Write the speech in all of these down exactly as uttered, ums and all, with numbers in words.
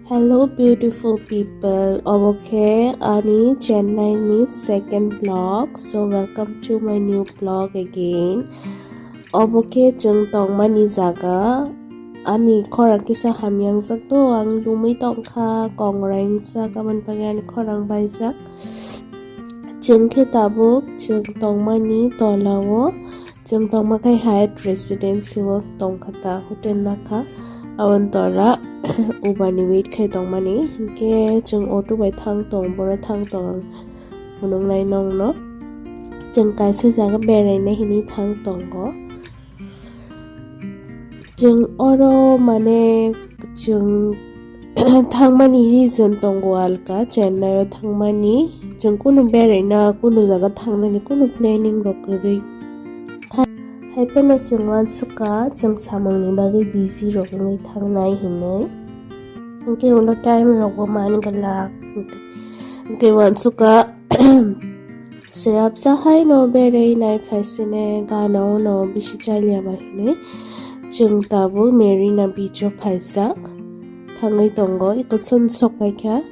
Hello beautiful people, obo khe ani Chennai ni second vlog. So welcome to my new vlog again. Obo khe chwng tongmani jaga. Ani khorang kisa hamyangjak do, ang lumwi tongkha, kongrai wngjak, aboni bagwi ani khorang baijak. Chwng khe tabuk chwng tongmani tolao. Chwng tongma khai Hyatt Residency o tongkha ta, hotel nakha. Aboni tora ubani wait khai tongmani. Hinkhe chwng auto bai thang tong, boro thang tong ang phunuknai nongno. Chwng kaisa jaga beraina hinwi thang tongo. Chwng oro mane chwng thangmani reason tongo alka, Chennai o thangmani. Chwng kunu beraina, kunu jaga thangnani kunu planning rok kwrwi. Hai phano chwng uansukha, chwng samungni bagwi busy rok wngwi thangnai hinwi. Hinkhe ulo time rokbo man glak. Hinkhe uansukha, srapsa haino berainai phaisene gana ono bisi chaliya ba hinwi. Chwng tabuk Marina Beach o phaijak thangwi tongo, eko chwng sok paikha.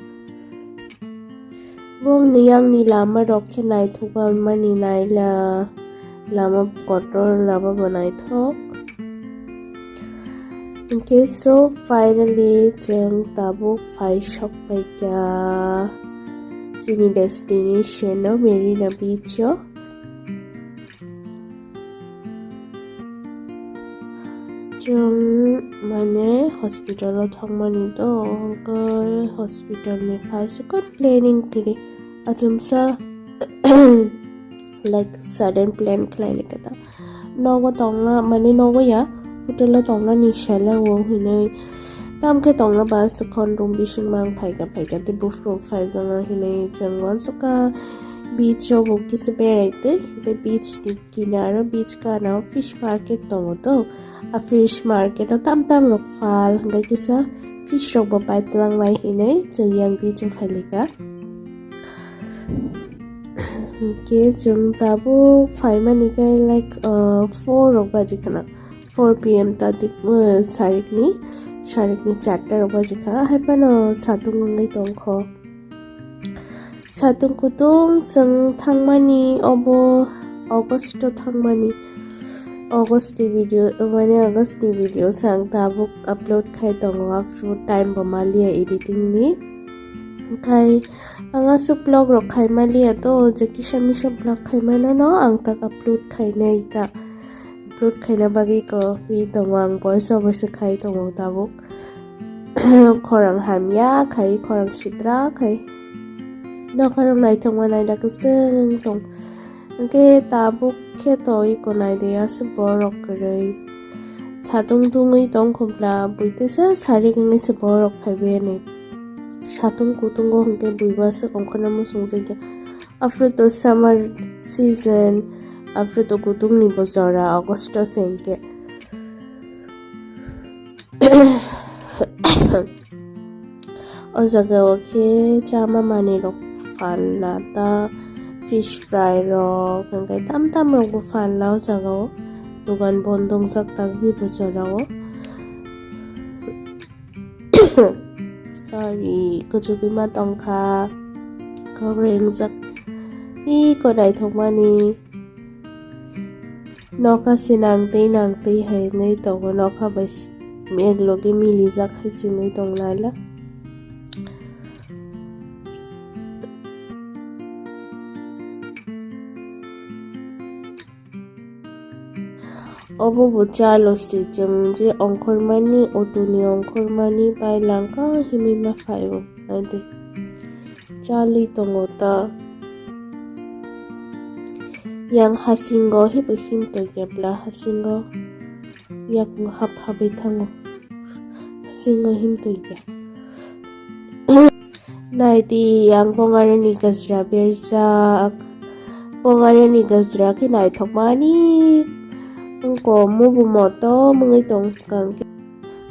Bongni yangni lama rok khe naithok mani naila, lama kotor, lama bo naithok. Hinkhe so finally chwng tabuk phai sok paikha chini destination o, Marina Beach o. Chwng mane hospital o thangmani to, hwnkhe hospital ni phaisukha planning kwrwi. Achomsa like sudden plan khlai lekha ta. Nogo tongna, mane nogo ya, hotel o tongna ni sala o hinwi. Tamkhe tongna ba swkhon room bising mang phaikha phaikha tei buphuru phaijakna hinwi chwng uansukha beach o bo kisa berai twi, tei beach ni kinaro beach gana o fish market tongo to. A fish market o tam tam rok phal, hwnkhe kisa fish rok bo pai twlang lai hinwi chwng yang beach o phai lekha. Hinkhe chwng tabuk phaimani khe like, uh, four rok baji khana, four P M ta tip-, uh, sarikni, sarikni charta rok baji kha. Hai phano satung wngwi tongkho. Satung kutung chwng thangmani obo August o thangmani. August ni video, mane August ni video se ang tabuk upload khai tongo, upload time bo maliya editing ni. Khai ang aswk vlog rok khai maliya to, je kisa misa vlog khai mano no ang tak upload khai nai ta. Upload khaina bagwi ko wi tongo, ang voice over se khai tongo tabuk. Khorang hamya khai, khorang sitra khai. Nokharok naithokma naina kwchwng tong. Hwnkhe tabuk khe to iko naidi aswk borok kwrwi. Satung tungwi tong khobla, buitesa sarik wngwi se borok phaibaiyani. Satung kutungo hwnkhe buiba aswk ongkhorna muchungjakya. Aphuru to summer season, aphuru to kutungni bo jora August o se hwnkhe. O jaga o khe chama manwi rok phalna ta, fish fry rok, hwnkhe tam tam rok bo phalna o jaga o. Dogan bondo wngjak tak jebo jora o. Sorry, kuchugwi ma tongkha. Kok ringjak. Iko naithokmani. Nokha se nang twi nang twi hai wngwi tongo. Nokha bai s-, ek loge milijak hai se wngwi tong laila. Obo bo chalo se, chwng je ongkhormani, auto ni ongkhormani bai langka himwi ma phaio, naidi. Chalwi tongo ta. Yang hasingo hibo him tongya bla hasingo. Yakung hap habai thango. Hasingo him tongya. Naidi, ang bongaroni gajra berjak. Bongaroni gajra khe naithokmani. Wngko mubu motom wngwi tongkha.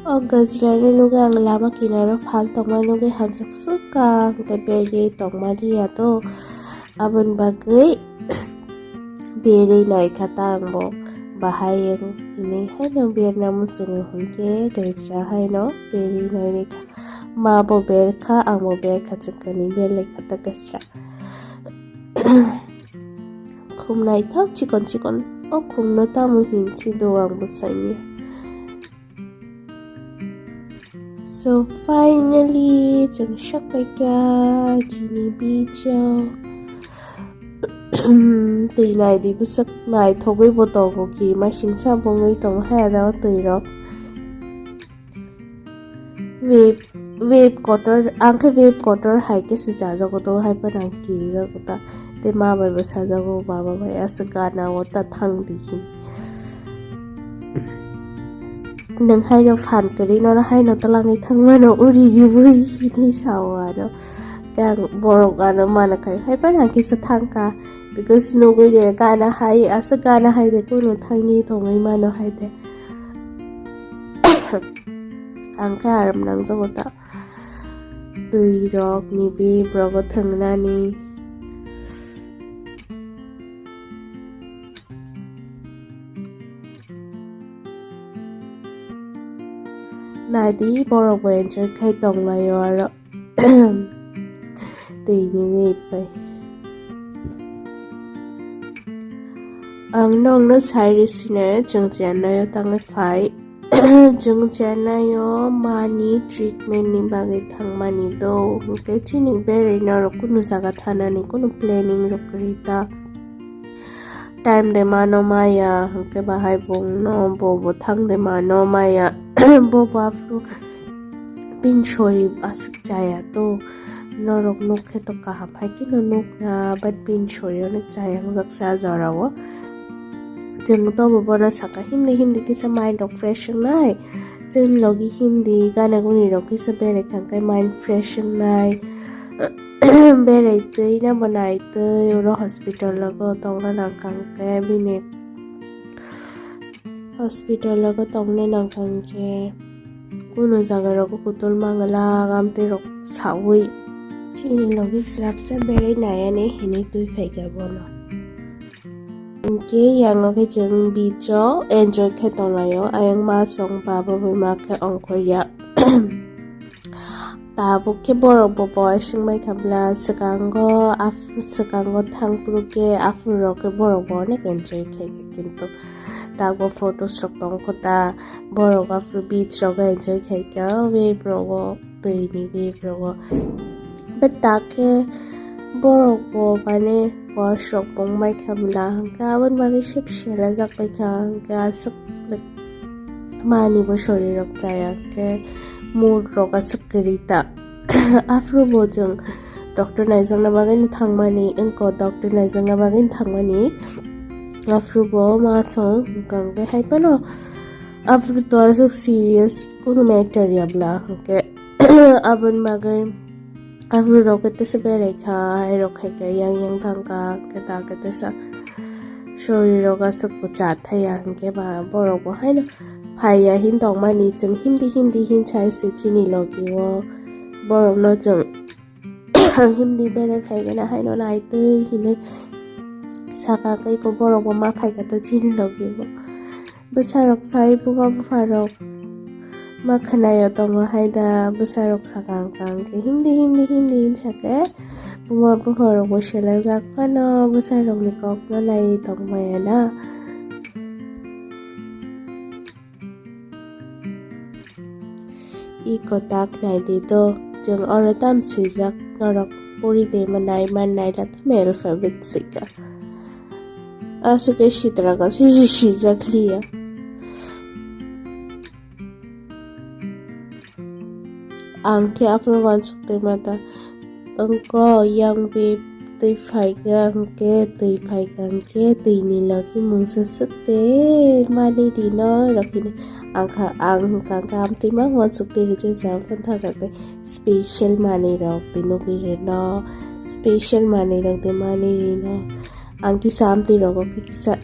O gajra no nugwi ang lama kinaro phal tongma nugwi hamjak swkang tei berwi tongmani ya to. Aboni bagwi berwi naikha ta ang bo bahai hinwi haino berna muchungo hinkhe gajra haino berwi naikha. Ma bo berkha, ang bo berkha, chwng kani belai kha ta kasra. Khum naithok chikon chikon, o khumno tamo hinsi do ang bo saimya. So finally, chwng sokpaikha chini beach o. Twi naidi bwswk naithogwi bo tongo, kirima singsa bongwi tongo hai aro twi rok. Wave, wave kotor, ang khe wave kotor hai khe se chajago, to hai phano ang kirijago ta. Tei ma bai bo sajago, baba bai aswk gana o ta thang di hin. Nwng haino phan kwrwi nono haino twlangwi thangmano uri ribwi hinwi sao ano. Tei ang borok ano mana khai hai phano ang kisa thangkha. Because nugwi de gana hai, aswk gana hai de kunu thangwi tongwi mano hai de. Ang khe aram nangjago ta. Twi rok ni wave rogo thwngnani. Naidi borok bo enjoy khai tonglaio aro. Twi ni wave bai. Ang nokno sai rw sino, chwng Chennai o tangwi phai. Chwng Chennai o mani treatment ni bagwi thangmani do, hwnkhe chini berai norok kunu jaga thanani kunu planning rok kwrwi ta. Time de mano maya, hwnkhe bahai bongno bo bo thang de mano maya. Bo bo aphuru bini sori aswk chaya to, norok nuk khe to kaham hai kheno nuk na, but bini sori onek chaya wngjak se a jora o. Chwng to bo bono saka himdi himdi kisa mind rok fresh wngnai, chwng logi himdi gana guni rok kisa berai thang khe mind fresh wngnai. Berai twi na bo nai twi oro hospital logo tongna nang kang khe bini. Hospital o tongna nangkha hinkhe kunu jaga rogo kutul mangala amtwi rok sawi chini logi slapsa berai nayani hinwi twi phaikha bono. Hinkhe yango khe chwng beach o enjoy khe tonglaio, ayang ma song baba bai ma khe ongkhorya. Tabuk khe borok bo boys wngbai kha bla, swkango af-, swkango thang phuru khe aphuru rok khe borok bo onek enjoy khaikha, kintu tabuk photos rok tongkho ta, borok aphuru beach rogo enjoy khaikha, wave rogo, twi ni wave rogo. But ta khe borok bo mane boys rok bo wngbai kha bla, hwnkhe aboni bagwi se selajak bai kha, hwnkhe aswk. Mani bo sori rok chaya khe mood rok aswk kwrwi ta. Aphuru bo chwng doctor naijakna bagwi no thangmani, wngkha doctor naijakna bagwi no thangmani. Aphuru bo ma song hwnkha hwnkhe hai phano aphuru to aswk serious kunu matter ya bla hwnkhe aboni bagwi. Aphuru rok khe tesa berai kha, hai rok khai khe yang yang thang kha, khe ta khe tesa sori rok aswk bo cha thaya, hinkhe ba borok bo haino phaiya hin tongmani, chwng himdi himdi hin sai se chini logi o. Borok no chwng himdi berai phai khe na haino nai twi hinwi saka khe borok bo ma phai kha to chini logi o. Bwsarok sai buma bupharok ma khwnaio tongo hai da, bwsarok sakang kang khe himdi himdi himdi hinsa khe buma bupharok bo seleng jak phano bwsarokni kokno naiwi tong maya na. I kwtak nai di do, chwng oro tam swijak norok pori de ma nai ma nai da tam alphabet sika. Aswk khe sitra kaisa se swijak liya. Ang khe aphuru uansuk twi ma ta wngkha, yang beb twi phai kha hwnkhe, twi phai kha hwnkhe, twi ni logi mungsa swk de mani rino rok hini. Ang kha, ang hwnkha khe amtwi ma uansuk twi rwjak jang phano thang kha khe special mani rok twi nugwi rino, special mani rok twi mani rino. Ang kisa amtwi rogo khe kisa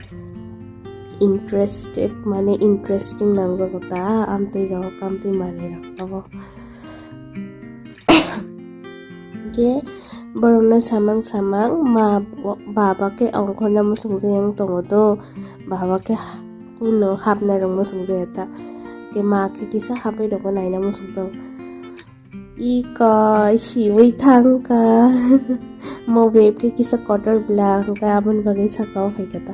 interested, mane interesting nangjago ta amtwi rok, amtwi manwi rok abo. Hwnkhe borokno samang samang ma baba khe ongkhorna muchungjak yang tongo do, baba khe kuno hapna rok muchungjaya ta, khe ma khe kisa hapai rokno naina muchungjago. iko siwi thangkha. Mo beb khe kisa kotor bla hwnkhe aboni bagwi saka o phaikha ta.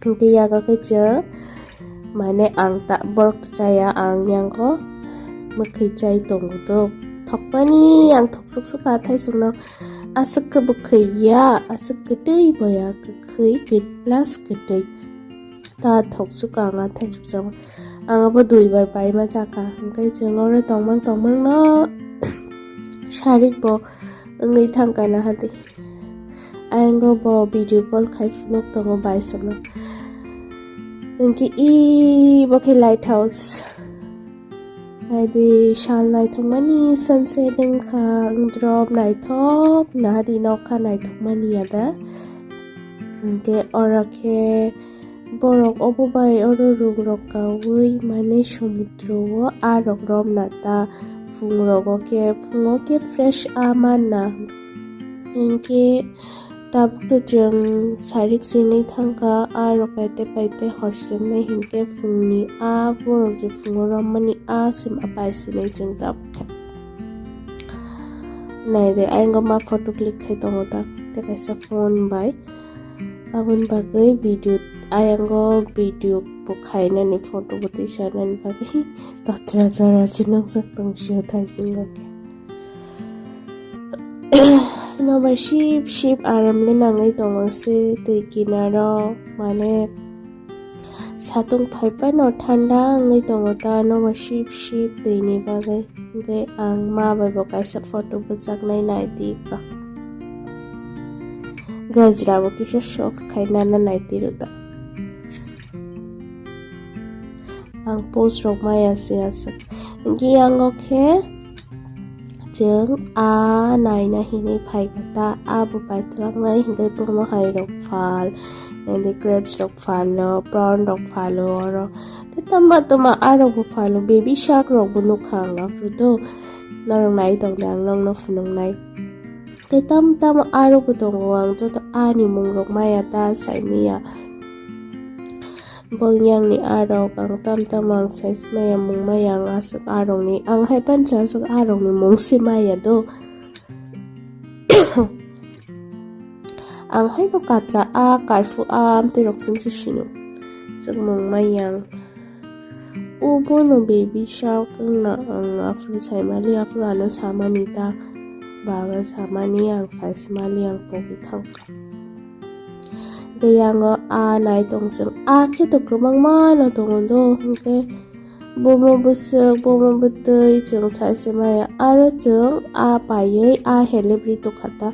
Hwnkhe yago khe chwng mane ang ta borok ta chaya, ang yango mwkhwi chai tongo to. Thokmani ang thoksuk sukha thaisukno, aswk khe bwkhwi ya, aswk kwtwi bo ya, kwkhwi plus kwtwi. Ta thoksuk ang a thaisuk chao. Ang abo duibar paima chakha. Hwnkhe chwng oro tongmang tongmang no sarik bo wngwi thangkha na hadi. Ayang bo video call khai phunuk tongo bai sono. Hwnkhe i bo khe light house. Naidi sal naithokmani sunset wngkha, wngdrop naithok, nahadi nokha naithokmani yada. Hwnkhe oro khe borok obo bai oro rung rok kaui mane somudro o a rok romna ta, phung rogo khe, phungo khe fresh a manna. Hwnkhe Tabuk to chwng sarik singwi thangkha, a rok paite paite hor swngnai hinkhe phungni a borok je phungo rommani a sim a pai sinai chwng tabuk khe. Nai de, ayang ma photo click khai tongo ta, tei kaisa phone bai. Aboni bagwi video, ayango video bo khainani photo bo tisanani bagwi totra jora se nukjak tong sio thai singo khe. Nobar sip sip aram le nangwi tongo se twi kinaro, mane satung phai phano thanda wngwi tongo ta, nobar sip sip twi ni bagwi. Hwnkhe ang ma bai bo kaisa photo bwchaknai naidi ka. Gajra bo kisa sok khai nana naidi rw ta. Ang post rok maya se aswk. Hwnkhe yango khe chwng a naina hinwi phaikha ta, a bo paitwlangmani hwnkhe bomo hai rok phal, nini grapes rok phalo, prawn rok phalo oro. Tei tama tama a rok bo phalo, baby shark rok bo nukha ang aphuru do. Norok nai tong de, ang nokno phunuknai. Tei tam tamo a rok bo tongo, ang joto a ni mung rok maya ta saimaya. Bongyang ni a rok ang tam tamo ang sai se maya, mung maya ang aswk a rok ni, ang hai pansa aswk a rok ni mung se maya do. Ang hai bo katla a, karphu a, amtwi rok sing se sino. Swk mung mayang. Ubono baby shark wngna ang aphuru saimali, aphuru ano samani ta, baba samani, ang saisimali, ang pogwi thangkha. Tei yango a nai tong chwng, a khe to kwbangma no tongo do, hwnkhe bomo bwswk, bomo bwtwi chwng saisimaya, aro chwng a paiwi a helep ri tongkha ta.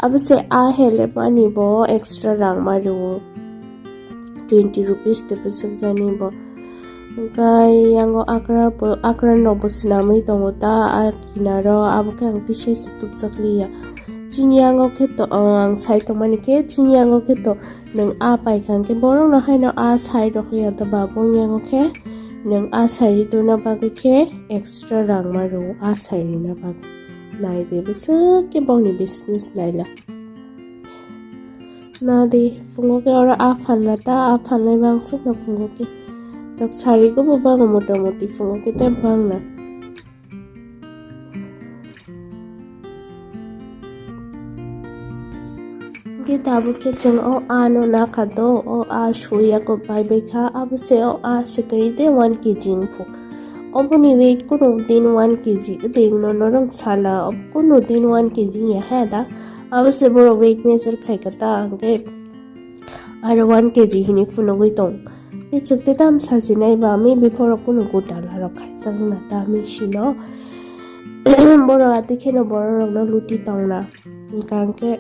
Abo se a helep ani bo extra rang ma rwo, twenty rupees tei bwswk jani bo. Hwnkhe yango akra bo, akra no bo swnamwi tongo ta a kinaro, abo khe ang tisa se tubjak liya. Chini yango khe to, ang sai tongmani khe, chini yango khe to nwng a paikha hwnkhe borok no haino a sai rok ya ta ba, boni yango khe nwng a sai ri tongna bagwi khe extra rang ma rwo a sai rina bagwi. Nai de bwswk khe bongni business naila. Na de, phungo khe oro a phalna ta, a phalnai bang sukna phungo khe. Tak sari go bo bang motamoti phungo khe tei bang na. Hwnkhe tabuk khe chwng o a no nakha do, o a suya kok bai bai kha, abo se o a se kwrwi de one K G wng phu. Oboni weight kunu din one K G wdwi wngno norok sala, kunu din one K G wngya ha da. Abo se borok weight measure khai kha ta, hwnkhe aro one K G hinwi phunugwi tong. Tei chwk tei tam sajinai ba, maybe borok kunu gutala rok khaijak wngna ta, machine o. Borok atwi kheno borok rokno luti tongna. Hwnkhe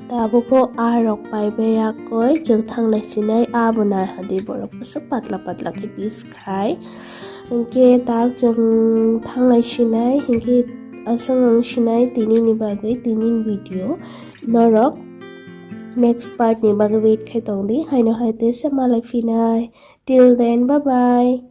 tabuk o a rok pai bai yakoi chwng thangnai sinai, abo nai hadi borok bwswk patla patla khe piece khai. Hwnkhe tak chwng thangnai sinai, hwnkhe aswk wng sinai tini ni bagwi tini ni video. Norok next part ni bagwi wait khai tong di, haino hai tei se malai phinai. Till then, bye bye.